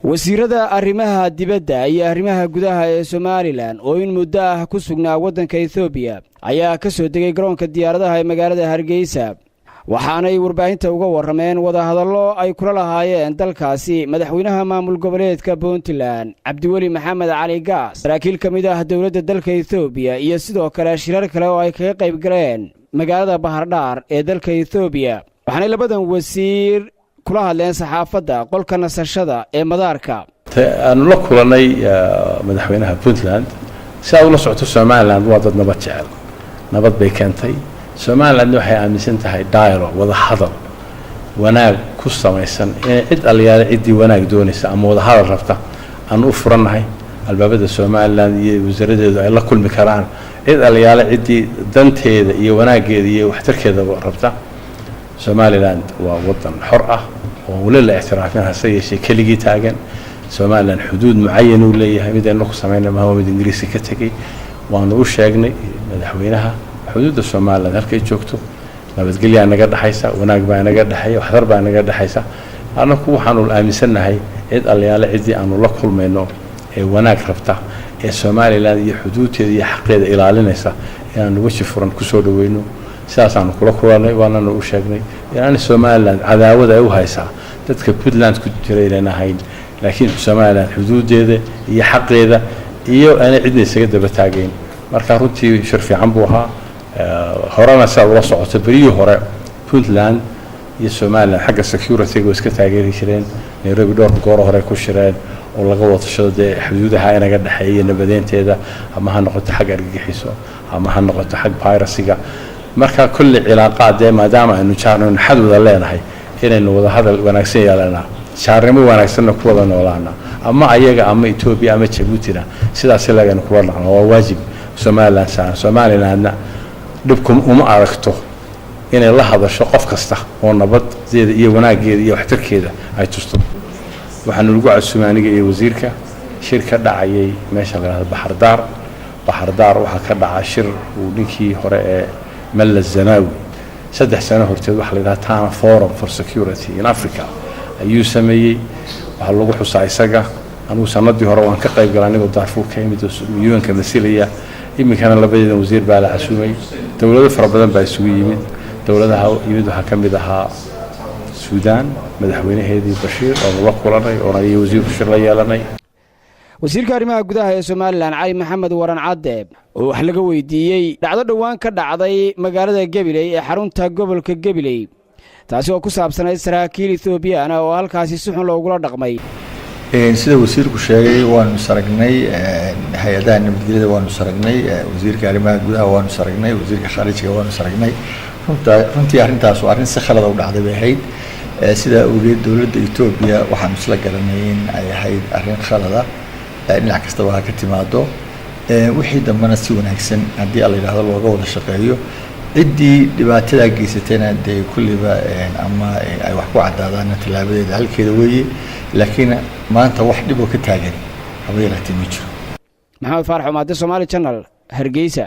Wasiirada arrimaha dibadda iyo arrimaha gudaha ee Somaliland oo in muddo ah ku sugnaa waddanka Ethoobiya ayaa ka soo degay garoonka diyaaradaha ee magaalada Hargeysa, waxaanay warbaahinta uga warrameen wadahadallo ay kula lahaayeen dalkaasi madaxweynaha maamul goboleedka Puntland, Cabdiweli Maxamed Cali Gaas, saraakiil ka mid ah dowladda dalka Ethoobiya iyo sidoo kale shirar kale oo ay kaga qayb galeen magaalada Bahardhaar ee dalka Ethoobiya. Waxaanay labadan wasiir kula hadleen saxaafadda qolka nasashada ee madaarka. Aanu la kulanay madaxweynaha Puntland. Si aad ula socoto, Somaliland waa dad nabad jecel, nabad bay keentay. Somalilandna waxay aaminsan tahay dialogue, wada hadal wanaag ku samaysan, inay cid alliyaale ciddii wanaag doonaysa ama wada hadal rabta aanu u furannahay albaabada Somaliland iyo wasaaradeedu ay la kulmi karaan cid alliyaale ciddii danteeda iyo wanaaggeeda iyo waxtarkeedaba rabta. Somaliland waa wadan xor ah oo weli la ictiraafin, hase yeeshee keligii taagan. Somaliland xuduud mucayan uu leeyahay, mid aynu ku samayna maha, mid Ingiriiska ka tegey. Waanu u sheegnay madaxweynaha xuduudda Somaliland halkay joogto. Nabadgelyaa naga dhexaysa, wanaag baa naga dhexeeya, waxtar baa naga dhexaysa. Annaku waxaanu aaminsannahay cid alliyaale ciddii aanu la kulmayno ee wanaag rabta ee Somaliland iyo xuduudteeda iyo xaqeeda ilaalinaysa inaanu weji furan kusoo dhaweyno. Sidaasaanu kula kulanay, waananu u sheegnay inaana Somaliland cadaawada ay u haysaa dadka Puntland ku jira inaan ahayn, laakiin Somaliland xuduuddeeda iyo xaqeeda iyo aanay cidna isaga daba taagayn. Marka runtii shir fiican buu ahaa. Horena sidaad ula socoto, beriyihii hore Puntland iyo Somaliland xagga security-ga way iska taageeri jireen. Nairobi dhowr goor hore ku shireen oo laga wada tashado dee xuduudaha inaga dhexeeya nabadeynteeda, ama ha noqoto xag argagixiso ama ha noqoto xag piracy-ga. Marka kulli cilaaqaad dee maadaama aynu jaarno, xad wada leenahay, inaynu wada hadal wanaagsan yeelanaa, jaarnimo wanaagsanna ku wada noolaana, ama ayaga ama Etoobiya ama Jabuutina sidaas lagaynu kula dhaqno, waa waajib Somaliland saaran. Somalilandna dhibku uma aragto inay la hadasho qof kasta oo nabadeeda iyo wanaaggeeda iyo waxtarkeeda ay tusto. Waxaanu lagu casumay aniga iyo wasiirka shir ka dhacayay meesha la yidhahdo Baxardaar. Baxardaar waxaa ka dhaca shir uu ninkii hore ee Meles Zenawi 3 sano horteed, waxaa la yidhaha Tana Forum for Security in Africa ayuu sameeyey. Waxaa lagu xusaa isaga. Anigu sanadii hore waan ka qayb galay anigoo Daarfuur ka yimid oo UN-ka masilaya. Iminkana labadeedan wasiir baa la casumay. Dowlado fara badan baa isugu yimid. Dowladaha yimid waxaa ka mid ahaa Suudaan madaxweynaheedii Bashiir oonu la kulanay oona iyo wasiirku shir la yeelanay. Wasiirka arrimaha gudaha ee Somaliland, Cali Maxamed Waran Cadde, oo wax laga weydiiyey dhacdo dhowaan ka dhacday magaalada Gebiley ee xarunta gobolka Gebiley, taasi oo ku saabsanayd saraakiil Ethoobiyaana oo halkaasi si xun loogula dhaqmay. Sida wasiirku sheegay, waanu is aragnay. Hay-adaha nabadgelyada waanu is aragnay, wasiirka arrimaha gudaha waanu is aragnay, wasiirka khaarijiga waanu is aragnay. Runtii arrintaas waa arrin si khalada u dhacday bay ahayd. Sidaa awgeed dowladda Etoobiya waxaanu isla garanay in ay ahayd arrin khalada, dhinac kastaba ha ka timaado. Wixii dambena si wanaagsan haddii alla yidhahdo looga wada shaqeeyo. Ciddii dhibaatadaa geysatayna dee kulliba ama ay wax ku caddaadaanna tallaabadeeda halkeeda weeye, laakiin maanta wax dhiboo ka taagan haba yaraatee ma jiro. Maxamed Faarax Omaade, Somaali Channel, Hargeysa.